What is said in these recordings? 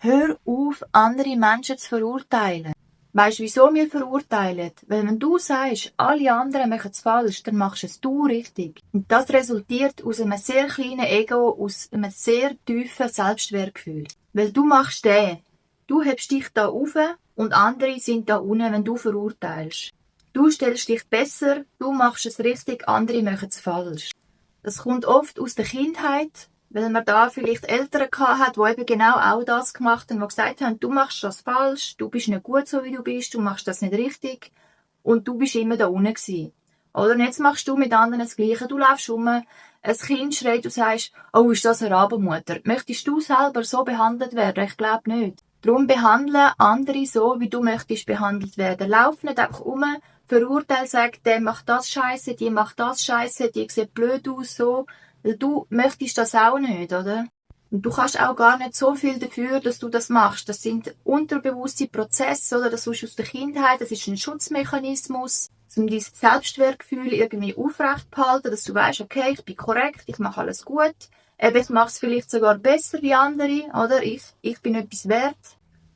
Hör auf, andere Menschen zu verurteilen. Weisst du, wieso wir verurteilen? Weil wenn du sagst, alle anderen machen es falsch, dann machst es du richtig. Und das resultiert aus einem sehr kleinen Ego, aus einem sehr tiefen Selbstwertgefühl. Weil du machst du hebst dich da auf und andere sind da unten, wenn du verurteilst. Du stellst dich besser, du machst es richtig, andere machen es falsch. Das kommt oft aus der Kindheit, weil man da vielleicht Eltern hat, die eben genau auch das gemacht haben, die gesagt haben, du machst das falsch, du bist nicht gut so, wie du bist, du machst das nicht richtig und du bist immer da unten gewesen. Oder jetzt machst du mit anderen das Gleiche, du läufst rum, ein Kind schreit, du sagst, oh, ist das eine Rabenmutter? Möchtest du selber so behandelt werden? Ich glaube nicht. Darum behandle andere so, wie du möchtest behandelt werden. Lauf nicht einfach verurteile, sag, der macht das Scheisse, die macht das Scheisse, die sieht blöd aus, so. Weil du möchtest das auch nicht, oder? Und du kannst auch gar nicht so viel dafür, dass du das machst. Das sind unterbewusste Prozesse, oder? Das ist aus der Kindheit, das ist ein Schutzmechanismus, um dein Selbstwertgefühl irgendwie aufrecht zu halten, dass du weißt, okay, ich bin korrekt, ich mache alles gut. Ich mache es vielleicht sogar besser wie andere, oder? Ich bin etwas wert.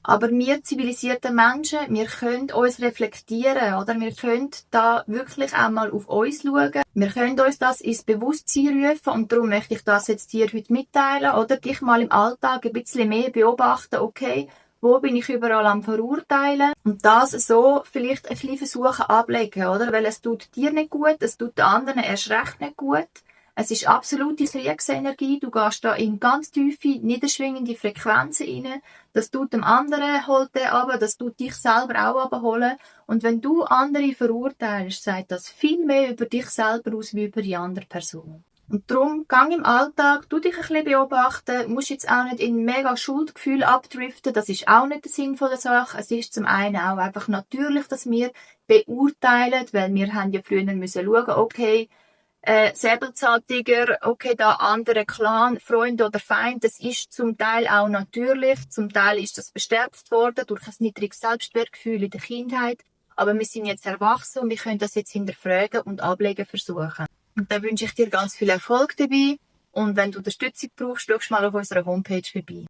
Aber wir zivilisierten Menschen, wir können uns reflektieren, oder? Wir können da wirklich auch mal auf uns schauen. Wir können uns das ins Bewusstsein rufen und darum möchte ich das jetzt dir heute mitteilen, oder? Dich mal im Alltag ein bisschen mehr beobachten, okay, wo bin ich überall am Verurteilen? Und das so vielleicht ein bisschen versuchen ablegen, oder? Weil es tut dir nicht gut, es tut den anderen erst recht nicht gut. Es ist absolute Kriegsenergie. Du gehst da in ganz tiefe, niederschwingende Frequenzen rein. Das tut dem anderen, holt der runter, das tut dich selber auch runterholen. Und wenn du andere verurteilst, sagt das viel mehr über dich selber aus, wie über die andere Person. Und darum, gang im Alltag, tu dich ein bisschen beobachten, musst jetzt auch nicht in mega Schuldgefühl abdriften, das ist auch nicht der Sinn von der Sache. Es ist zum einen auch einfach natürlich, dass wir beurteilen, weil wir haben ja früher müssen schauen, okay, Säbelzahntiger, okay, da andere Clan, Freund oder Feind, das ist zum Teil auch natürlich, zum Teil ist das bestärkt worden durch ein niedriges Selbstwertgefühl in der Kindheit, aber wir sind jetzt erwachsen und wir können das jetzt hinterfragen und ablegen versuchen. Und da wünsche ich dir ganz viel Erfolg dabei und wenn du Unterstützung brauchst, schau mal auf unserer Homepage vorbei.